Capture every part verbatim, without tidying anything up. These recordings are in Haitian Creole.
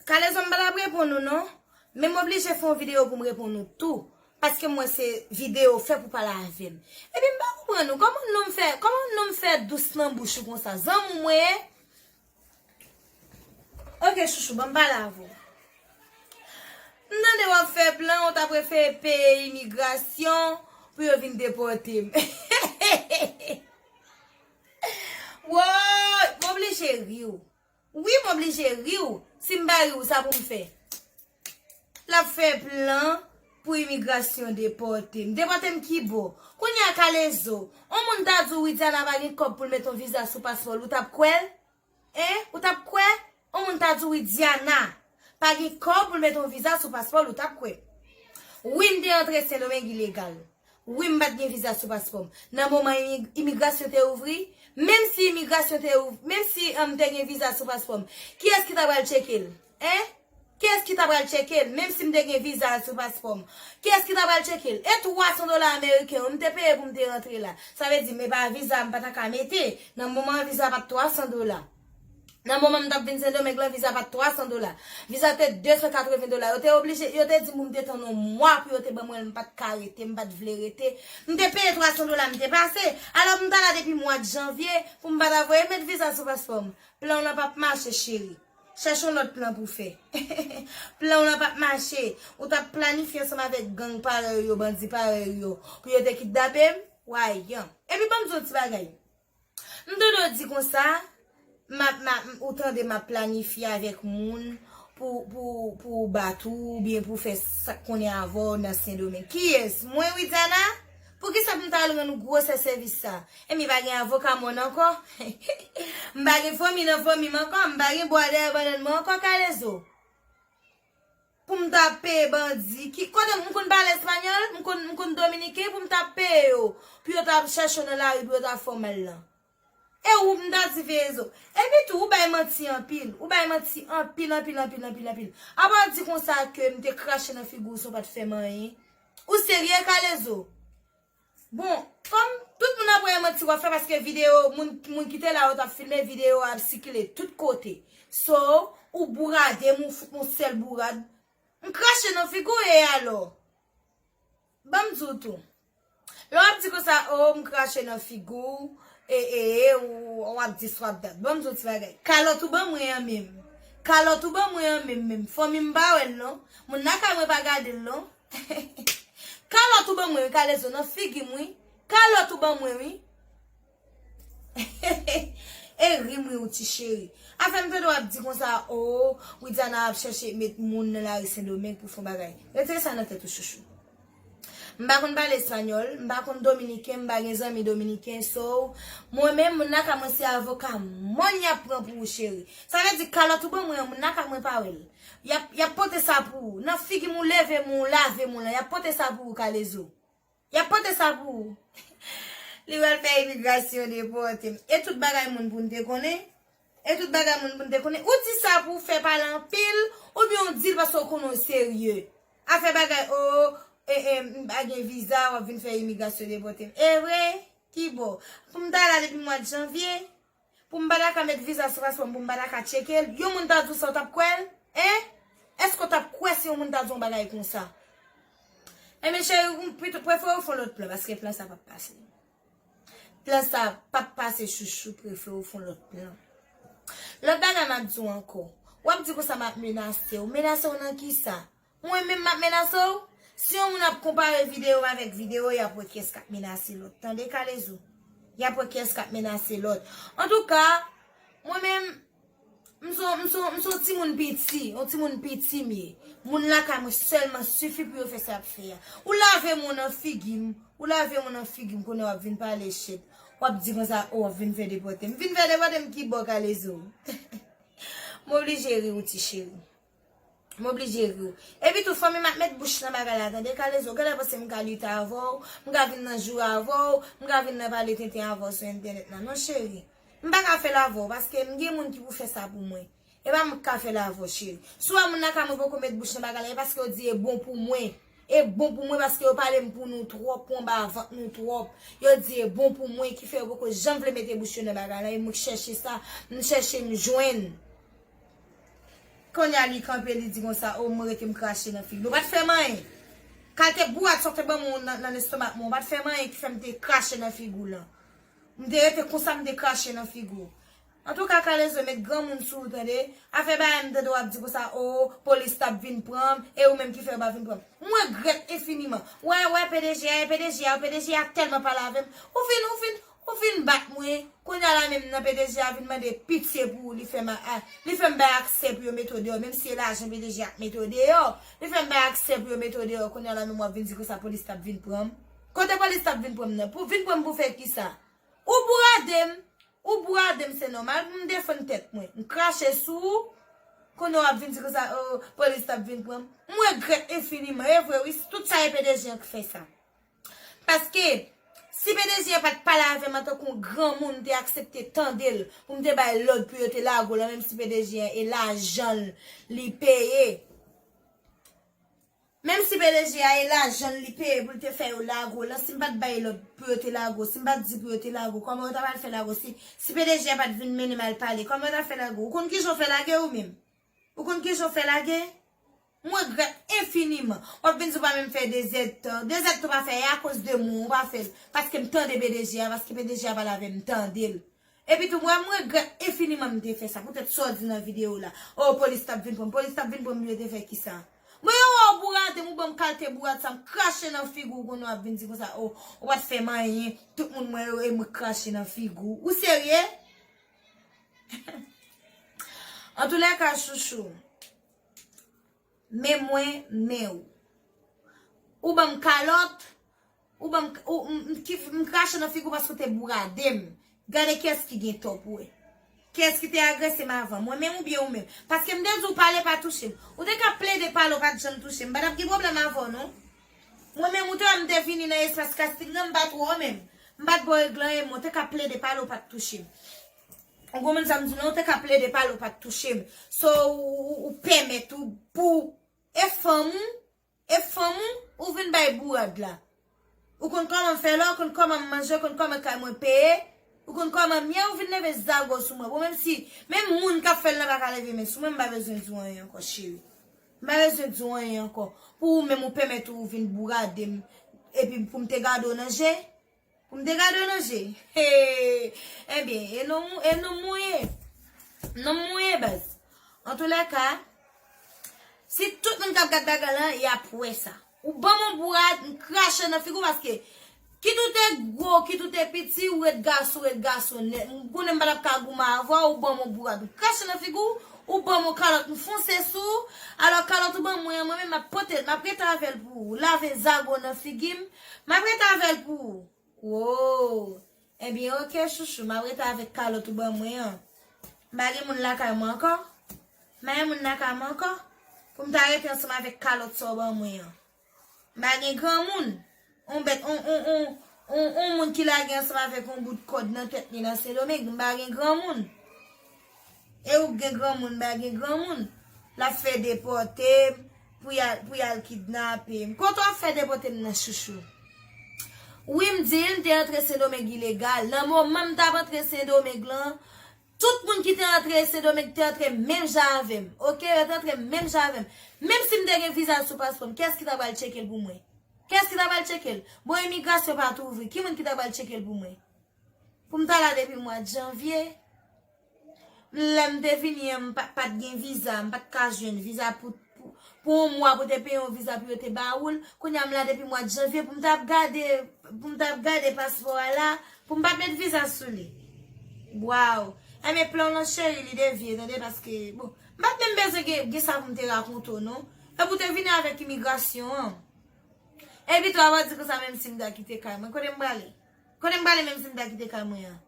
Kalezo, m pa t ap reponn ou non. Men m oblije fè yon videyo pou m reponn ou tou. Paske m wè se videyo fè pou pale avè m. Epi m pa konprann ou. Kòman nonm fè, kòman nonm fè dous nan bouch ou konsa? Zanmi w mwen ye? Ok, chouchou, ban m pale avè w. M tande w ap fè plan, ou ta prefere peye imigrasyon pou yo vin depòte m. Woy, m oblije ri w. Wi, m oblije ri w. Si m pa ri w, sa pou m fè? L ap fè plan pou imigrasyon depòte m. Depòte m ki bò? Kounye a Kalezo, yon moun ta di w Widiana pa gen kòb pou l met yon viza sou paspò l, ou t ap kwè l? Hein? Ou t ap kwè? Yon moun ta di w Widiana pa gen kòb pou l met yon viza sou paspò l, ou t ap kwè? Wi, m te antre Sendomeng ilegal. Wi, m pa t gen viza sou paspò m. Nan moman imi- imigrasyon te ouvri, menm si imigrasyon te ouvri, menm si um, m te gen viza sou paspò m, kiyès ki ta pral tcheke l? Hein? Kiyès ki ta pral tcheke l? Menm si m te gen viza sou paspò m, kiyès ki ta pral tcheke l? E twa san dola ameriken yo, m te peye pou m te rantre la. Sa vle di, men pa viza, m pa ta ka mete. Nan moman an, viza pa t twa san dola. Nan moman m t ap vin Sendomeng lan, viza pa t twa san dola. Viza te de san katreven dola. Yo te oblije, yo te di m pou m te tann yon mwa pou yo te ban mwen l, m pa t ka rete, m pa t vle rete. M te peye twa san dola, m te pase. Alò, m t ala depi mwa janvye pou m pa ta voye met viza sou paspò m. Plan w lan p ap mache, cheri. Chèche yon lòt plan pou fè. Plan w lan p ap mache. Ou t ap planifye ansanm avèk gang parèy ou yo, bandi parèy ou yo, pou yo te kidnape m? Wayan. Epi ban m di w yon ti bagay. M tande w di konsa, m ap, m ap, ou tande m ap planifye avèk moun pou, pou, pou bat ou, oubyen pou fè sa k konnen avè w nan Sendomeng. Kiyès? Mwen, Widiana? Poukisa pou m ta al rann ou gwosè sèvis sa? Enben, pa gen avoka mòn ankò? M pa gen fanmi nan fanmi m ankò? M pa gen bwa dèyè bannann mwen ankò, Kalezo? Pou m ta peye bandi. Ki, kote m konn pale espanyòl, m konn, m konn dominiken, pou m ta peye yo, pou yo ta chèche w nan lari, pou yo ta fè w mal lan. E ou m ta di veye zo. Epi tou, ou bay manti anpil. Ou bay manti anpil, anpil, anpil, anpil, anpil. Apa w di konsa ke m te krache nan figi w san w pa t fè m anyen? Ou serye, Kalezo? Bon, kòm tout moun ap wè manti w ap fè paske videyo, moun, moun ki te la yo t ap filme videyo a ap sikile tout kote. So, ou bourade m, ou fout m yon sèl bourad. M krache nan figi w e alò? Ban m di w tou. Lè w ap di konsa, o, m krache nan figi w, e, e, e, ou, w ap di sa w ap dat. Ban m di w ti bagay. Kalòt ou ban mwen an menm. Kalòt ou ban mwen an menm, menm. Fanmi m pa wè l non. Moun lakay mwen pa gade l non. Kalòt ou ban mwen wi, Kalezo, nan figi m wi. Kalòt ou ban mwen wi. E ri m ri w ti cheri. Afè m tande w ap di konsa, o, Widiana ap chèche met moun nan lari Sendomeng pou fè yon bagay. Retire sa nan tèt ou, chouchou. M pa konn pale espanyòl, m pa konn dominiken, m pa gen zanmi dominiken, so, mwen menm, moun lakay mwen se avoka mòn y ap pran pou ou, cheri. Sa vle di kalòt ou ban mwen an, moun lakay mwen pa wè l. Y ap, y ap pote sa pou ou. Nan figi m ou leve m ou lave m ou lan, y ap pote sa pou ou, Kalezo. Y ap pote sa pou ou. Li pral fè imigrasyon depòte m. E tout bagay moun pou n te konnen. E tout bagay moun pou n te konnen. Ou di sa pou w fè pale anpil, oubyen w di l paske w konnen w serye. Afè bagay, o, e, e, m pa gen viza, w ap vin fè imigrasyon depòte m. E vre? Ki bò? Pou m ta la depi mwa janvye? Pou m pa ta ka met viza sou paspò m, pou m pa ta ka tcheke l, yon moun ta di w sa, w t ap kwè l? Hein? Èske w t ap kwè si yon moun ta di w yon bagay konsa? Enben, cheri, ou pito prefere w fè yon lòt plan, paske plan sa p ap pase. Plan sa p ap pase, chouchou, prefere w fè yon lòt plan. Lòt bagay m ap di w ankò. W ap di konsa m ap menase w. Menase w nan kisa? Mwen menm m ap menase w? Si yon moun ap konpare videyo m avèk videyo, y ap wè kiyès k ap menase lòt. Tande, Kalezo? Y ap wè kiyès k ap menase lòt. Antouka, mwen menm, m se yon, m se yon, m se yon timoun piti, yon timoun piti m ye. Moun lakay mwen sèlman sifi pou yo fè sa y ap fè a. Ou lave men w nan figi m, ou lave men w nan figi m, kounye a w ap vin pale shit. W ap di konsa, o, w ap vin fè depòte m. Vin fè depòte m ki bò, Kalezo? M oblije ri w, ti cheri. M oblije ri w. Epi tou, fanmi m ap met bouch nan bagay la, tande, Kalezo. Genlè panse m ka lite avè w, m ka vin nan joure avè w, m ka vin nan pale tenten avè w sou entènèt la. Non, cheri. M pa ka fè l avè w, paske m gen moun ki pou fè sa pou mwen. E pa mwen k ka fè l avè w, cheri. Si w wè moun lakay mwen poko met bouch nan bagay la, e paske yo di e bon pou mwen. E bon pou mwen paske yo pale m pou nou twòp, pou anba vant nou twòp. Yo di e bon pou mwen, ki fè yo poko janm vle mete bouch yo nan bagay la. E mwen k chèche sa, m chèche m jwenn. Kounye a li kanpe, li di konsa, o, mwen rete m krache nan figi l. Ou pa t fè m anyen. Kalte bwat sa w te ban mwen nan, nan lestomak mwen, ou pa t fè m anyen ki fè m te krache nan figi w lan. M te rete konsa, m te krache nan figi w. Antouka, Kalezo, met granmoun sou ou, tande. Afè bagay m tande w ap di konsa, o, polis t ap vin pran m, e ou menm ki fè yo pa vin pran m. M regrèt enfiniman. Wè, wè, P D G a, e P D G a, P D G a tèlman pale avè m. Ou fin, ou fin, ou fin bat mwen. Kounye a la menm nan P D G a vin mande pitye pou ou, li fè m a, a, li fè m bay aksè pou yo mete w deyò, menm si se lajan P D G a k mete w deyò. Li fè m bay aksè pou yo mete w deyò. Kounye a la menm w ap vin di konsa polis t ap vin pran m. Kote polis t ap vin pran m nan? Pou vin pran m pou fè kisa? Ou bourade m, ou bourade m, se nòmal pou m defann tèt mwen. M krache sou ou, kounye a w ap vin di konsa, o, polis t ap vin pran m. M regrèt enfiniman, e vre wi, tout sa e P D G a k fè sa. Paske, si P D G a pa t pale avè m antanke yon granmoun, m te aksepte tande l, pou m te bay lòd pou yo te lage w lan, menm si P D G a e lajan l li peye. Menm si P D G a e lajan l li peye pou l te fè yo lage w lan, si m pa t bay lòd pou yo te lage w, si m pa t di pou yo te lage w, kòman yo ta pral fè lage w? Si, si P D G a pa t vin mennen m al pale, kòman yo ta fè lage w? Ou konn kijan w fè lage ou menm? Ou konn kijan w fè lage? M regrèt enfiniman. W ap vin di w pa menm fè dezèdtan. Dezèdtan w pa fè, e akoz de mwen w pa fè l. Paske m tande P D G a, paske P D G a pale avè m, m tande l. Epi tou, mwen, m regrèt enfiniman m te fè sa. Poutèt sa w di nan videyo la. O, polis t ap vin pran m. Polis t ap vin pran m, yo te fè kisa? Mwen, yo wè w bourade m, ou ban m kalte bourad sa, m krache nan figi w, kounye a w ap vin di konsa, o, ou pa t fè m anyen, tout moun mwen yo, e mwen krache nan figi w. Ou serye? Antoulèka, chouchou, men mwen, men ou. Ou ban m kalòt, ou ban m, ou, m, m, ki, m krache nan figi w paske w te bourade m. Gade kiyès ki gen tò pou wè. Kiyès ki te agrese m avan, mwen menm oubyen ou menm? Paske m te di w pale pa touche m. Ou te ka plede pale, w pa t janm touche m. M pa t ap gen pwoblèm avè w, non. Mwen menm, ou te wè m te vini nan espas kasting nan, m pa t wè w menm. M pa t ba w regle anyen, men w te ka plede pale, w pa t touche m. Ou konprann sa m di w lan? Ou te ka plede pale, w pa t touche m. So, ou, ou, ou pèmèt ou, pou, e fanm ou, e fanm ou, ou vin bay bourad la. Ou konn kòman m fè la, ou konn kòman m manje, ou konn kòman kay mwen peye, ou konn kòman m ye, ou vin leve zago sou mwen. Bon, menm si, menm moun k ap fè l la pa ka leve men sou mwen, m pa bezwen di w anyen ankò, cheri. M pa bezwen di w anyen ankò. Pou ou menm, ou pèmèt ou vin bourade m, epi pou m te gade w nan je, pou m te gade w nan je. Hey! Ebyen, e non, e non mwen ye. Non mwen ye, baz. Antoulèka, si tout moun k ap gad bagay lan, y ap wè sa. Ou ban m yon bourad, m krache nan figi w paske, kit ou te gwo, kit ou te piti, ou ret gason, ou ret gason nèt. M konnen m pa t ap ka goumen avè w, ou ban m yon bourad, m krache nan figi w, ou ban m yon kalòt, m fonse sou ou. Alò, kalòt ou ban mwen an, mwen menm, m ap pote l, m ap rete avè l pou ou. Lave zago nan figi m, m ap rete avè l pou ou. Wo! Ebyen, oke, chouchou, m ap rete avèk kalòt ou ban mwen an. M pa gen moun lakay mwen ankò. M pa gen moun lakay mwen ankò. Pou m ta rete ansanm avèk kalòt sa w ban mwen an. M pa gen granmoun. On bèt, on, on, on, on, on moun ki lage ansanm avèk on bout kòd nan tèt li nan Sendomeng. M pa gen granmoun. E ou k gen granmoun, m pa gen granmoun. L ap fè depòte m, pou y al, pou y al kidnape m. Kote w ap fè depòte m nan, chouchou? Wi, m di l, m te antre Sendomeng ilegal. Nan moman m t ap antre Sendomeng lan, tout moun ki te antre Sendomeng te antre menm jan avè m. Oke, yo te antre menm jan avè m. Menm si m te gen viza sou paspò m, kiyès ki ta pral tcheke l pou mwen? Kiyès ki ta pral tcheke l? Bon, imigrasyon pa t ouvri. Ki moun ki ta pral tcheke l pou mwen? Pou m ta la depi mwa janvye. Lè m te vini an, m pa, pa t gen viza, m pa t ka jwenn viza pou, pou, pou yon mwa pou te peye yon viza pou yo te ba ou l. Kounye a m la depi mwa janvye pou m t ap gade, pou m t ap gade paspò a la, pou m pa t met viza sou li. Waw! Enben plan w lan cheri, li devye, tande, paske, bon, m pa t menm bezwen gen, gen sa pou m te rakonte w, non. E pou te vini avèk imigrasyon an. Epi tou, w ap di konsa menm si m ta kite kay mwen, kote m prale? Kote m prale menm si m ta kite kay mwen an?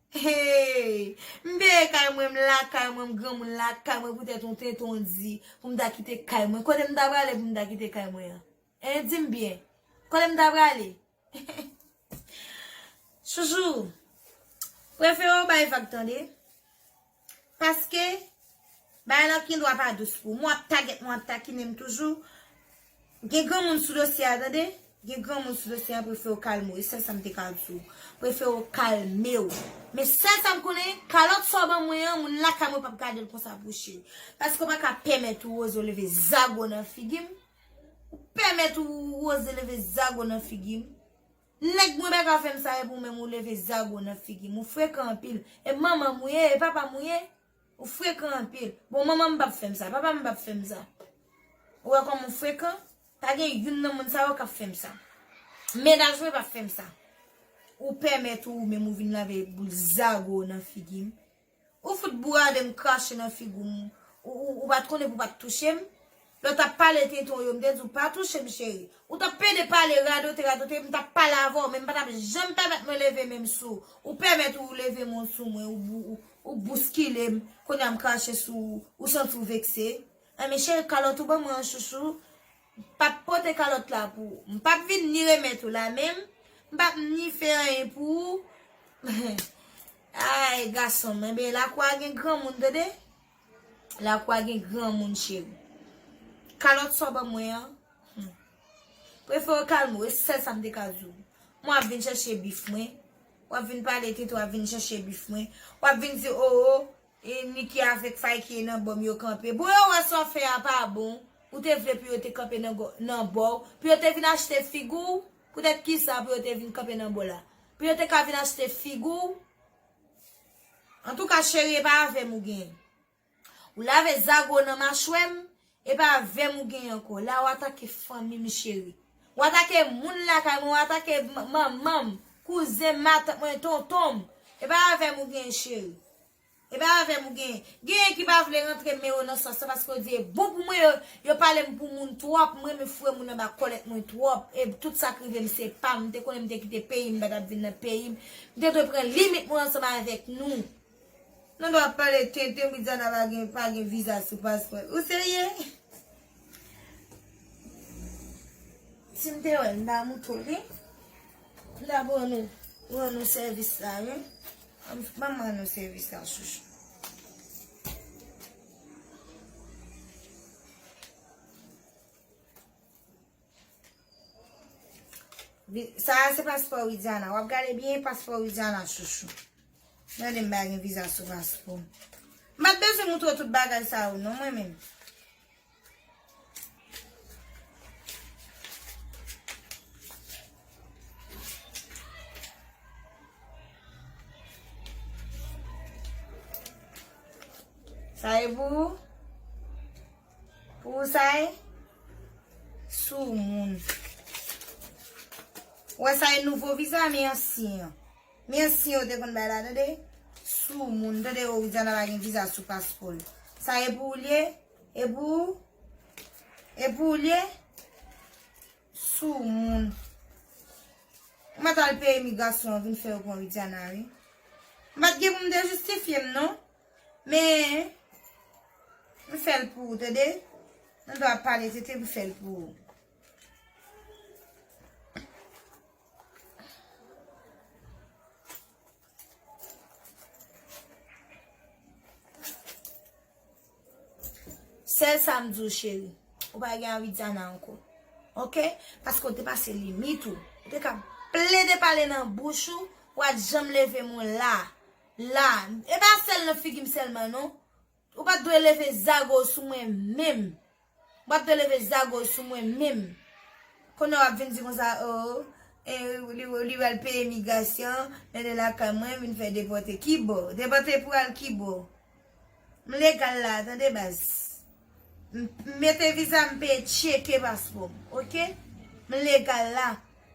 Hey! M peye kay mwen, m lakay mwen, m granmoun lakay mwen poutèt yon tenten w di pou m ta kite kay mwen. Kote m ta prale pou m ta kite kay mwen an? Hein, di m byen. Kote m ta prale? Chouchou, prefere w bay vag, tande. Paske, bagay lan gen dwa pa dous pou ou. Mwen ap tagèt, mwen ap takinen m toujou. Gen granmoun sou dosye a, tande. Gen granmoun sou dosye an, prefere w kalme w. E sèl sa m te ka di w. Prefere w kalme w. Men sèl sa m konnen, kalòt sa w ban mwen an, moun lakay mwen p ap gade l konsa pou cheri. Paske w pa ka pèmèt ou oze w leve zago nan figi m. Ou pèmèt ou oze leve zago nan figi m. Nèg mwen pa ka fè m sa, epi ou menm ou leve zago nan figi m. Ou frekan anpil. E manman m ou ye, e papa m ou ye. Ou frekan anpil. Bon, manman m p ap fè m sa, papa m p ap fè m sa. Ou wè kòman ou frekan? Pa gen youn nan moun sa yo k ap fè m sa. Mennaj mwen p ap fè m sa. Ou pèmèt ou menm ou vin lave boul zago nan figi m. Ou fout bourade m, krache nan figi w. Ou, ou, ou pa t konnen pou w pa t touche m. Lè w t ap pale tenten w yo, m te di w pa touche m, cheri. Ou t ap pede pale, radote, radote, m t ap pale avè w, men m pa t ap janm pèmèt mwen leve men m sou ou. Ou pèmèt ou leve men w sou mwen, ou, ou, ou, ou bouskile m, kounye a m krache sou ou, ou santi w vekse. Enben, cheri, kalòt ou ban mwen an, chouchou. M p ap pote kalòt la pou ou. M p ap vin ni remèt ou la menm. M p ap ni fè anyen pou ou. Ay, gason m, enben, lakou a gen granmoun, tande? Lakou a gen granmoun, cheri. Kalòt sa w ban mwen an, hmm. Prefere w kalme w, e sèl sa m te ka di w. Mwen w ap vin chèche bif mwen. W ap vin pale tete, w ap vin chèche bif mwen. W ap vin di, o, o, e Niki avèk Fayki e nan bò m yo kanpe. Bon, yo wè sa w fè a pa bon. Ou te vle pou yo te kanpe nan gò-, nan bò w. Pou yo te vin achte figi w. Poutèt kisa pou yo te vin kanpe nan bò la? Pou yo te ka vin achte figi w. Antouka, cheri, e pa avè m ou genyen. Ou lave zago nan machwè m, e pa avè m ou genyen ankò. La, w atake fanmi m, cheri. W atake moun lakay mwen, w atake m-, manman m, kouzen m, matant mwen, tonton m. E pa avè m ou genyen, cheri. E pa avè m ou genyen. Genyen ki pa vle rantre men yo nan sans lan paske yo di e bon pou mwen, yo, yo pale m pou moun twòp. Mwen, men foure moun anba kòlèt mwen twòp. E tout sa k rive m, se pa m. M te konnen m te kite peyi m, m pa t ap vin nan peyi m. M te dwe pran limit mwen ansanm avèk nou. Nan dwa pale tenten, Widiana pa gen, pa gen viza sou paspò l. Ou serye? Si m te wè l, m ta montre w, wi. M ta ba nou, rann nou sèvis la, wi. Ban m, ban m rann nou sèvis la, chouchou. Vi-, sa a se paspò Widiana. W ap gade byen paspò Widiana, chouchou. Gade m pa gen viza sou paspò m. M pa t bezwen montre w tout bagay sa yo, non, mwen menm. Sa e pou ou? Pou ou sa e? Soumoun. Ou wè sa e nouvo viza, men ansyen an. Men ansyen yo te konn bay la, tande? Soumoun, tande, o, Widiana pa gen viza sou paspò l. Sa e pou ou l ye? E pou ou? E pou ou l ye? Soumoun. Mwen t al peye imigrasyon an, vin fè yo pran Widiana, wi. M pa t gen pou m te jistifye m, non. Men, m fè l pou ou, tande? Nan dwa pale tete, m fè l pou ou. Sèl sa m di w, cheri. Ou pa gen a Widiana ankò. Oke? Paske w te pase limit ou. Ou te ka plede pale nan bouch ou, ou pa t janm leve men w la. La. E pa sèl nan figi m sèlman, non. Ou pa t dwe leve zago sou mwen menm. Ou pa t dwe leve zago sou mwen menm. Kounye a w ap vin di konsa, o, e, li, li pral peye imigrasyon, mennen lakay mwen, vin fè depòte. Kibò? Depòte pou al kibò? M legal la, tande baz. M, m mete viza, m peye tcheke paspò m, oke? M legal la.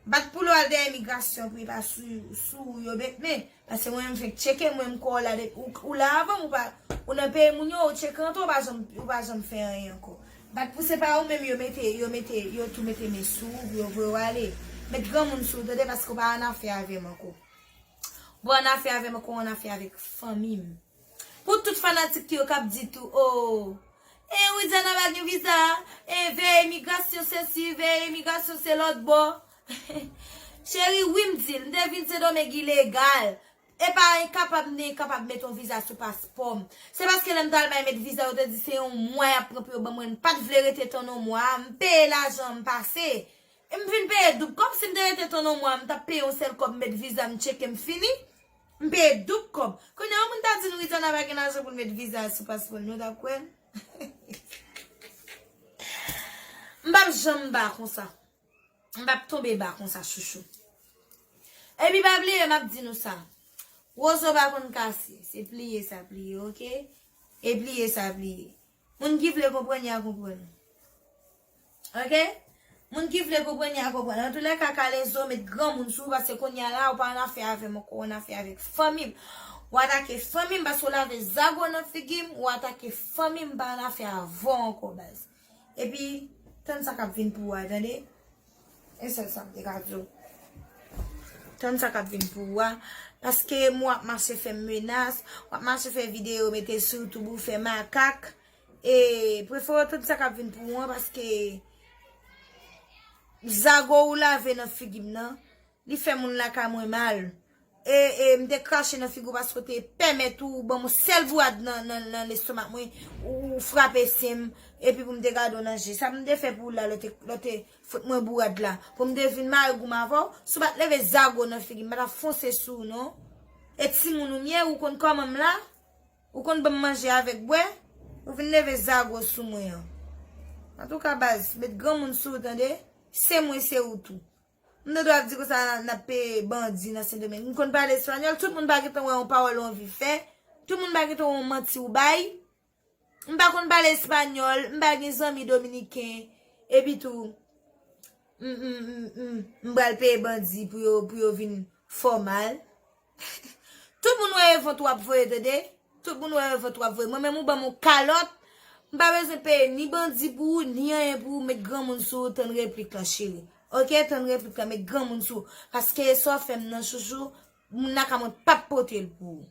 Bat pou l al dèyè imigrasyon pou li pa sou, sou ou yo bet men. Paske mwen menm fèk tcheke, mwen m kwè w la depi ou, ou la avan m, ou pa, ou nan peyi moun yo, ou tcheke antre, ou pa janm, ou pa janm fè anyen ankò. Bat pou se pa ou menm yo mete, yo mete, yo tou mete men sou ou, yo voye w ale. Met granmoun sou ou, tande, paske w pa annafè avè m ankò. Ou pa annafè avè m ankò, ou annafè avèk fanmi m. Pou tout fanatik yo k ap di tou, o, e Widiana pa gen viza, e veye imigrasyon se si, veye imigrasyon se lòt bò. Cheri, wi m di l, m te vin Sendomeng ilegal. E pa enkapab, m te enkapab met yon viza sou paspò m. Se paske lè m t al bay met viza, yo te di se yon mwa y ap pran pou yo ban mwen, m pa t vle rete tann yon mwa, m peye lajan, m pase. M vin peye doub kòb. Si m te rete ton non mwa, m t ap peye yon sèl kòb, m met viza, m tcheke, m fini. M peye doub kòb. Kounye a, yon moun ta di nou Ritana pa gen lajan pou l met viza sou paspò l, nou t ap kwè l? M p ap janm ba konsa. M p ap tonbe ba konsa, chouchou. Epi pa bliye, m ap di nou sa. Wozo pa konn kase. Se pliye sa pliye, oke? E pliye sa pliye. Moun ki vle konprann, y a konprann. Oke? Moun ki vle konprann, y a konprann. Antoulèka, Kalezo, met granmoun sou ou, paske kounye a la, ou pa annafè avè m ankò, ou annafè avèk fanmi m. Ou atake fanmi m, paske ou lave zago nan figi m, ou atake fanmi m, m pa annafè avè w ankò, baz. Epi, tann sa k ap vin pou ou a, tande? E sèl sa m te ka di w. Tann sa k ap vin pou ou a. Paske m w ap mache fè m menas, w ap mache fè videyo, mete sou YouTube ou fè makak. E prefere w tann sa k ap vin pou ou an, paske zago ou lave nan figi m nan, li fè moun lakay mwen mal. E, e m te krache nan figi w paske w te pèmèt ou ban m yon sèl bourad nan, nan, nan lestomak mwen, ou, ou frape sen m, epi pou m te gade w nan je. Sa m te fè pou ou la, lè w te, lè w te fout mwen bourad la. Pou m te vin mare gou m avè w, si w pa t leve zago nan figi m, m pa t ap fonse sou ou non. E timoun ou m ye, ou konn kòman m la? Ou konn ban m manje avèk bwè? Ou vin leve zago sou mwen an. Antouka, baz, met granmoun sou ou, tande? Se mwen, se ou tou. M te dwe ap di konsa n ap peye bandi nan Sendomeng. M konn pale espanyòl, tout moun pa gentan wè yon pawòl ou anvi fè. Tout moun pa gentan wè yon manti ou bay. M pa konn pale espanyòl, m pa gen zanmi dominiken. Epi tou, m, m, m, m, m pral peye bandi pou yo, pou yo vin fè w mal. Tout moun wè revant w ap voye, tande? Tout moun wè revant w ap voye. Mwen menm ou ban m yon kalòt, m pa bezwen peye ni bandi pou ou, ni anyen pou ou, met granmoun sou ou, tann replik lan, cheri. Oke, tann replik lan, met granmoun sou ou. Paske sa w fè m nan, chouchou, moun lakay mwen p ap pote l pou ou.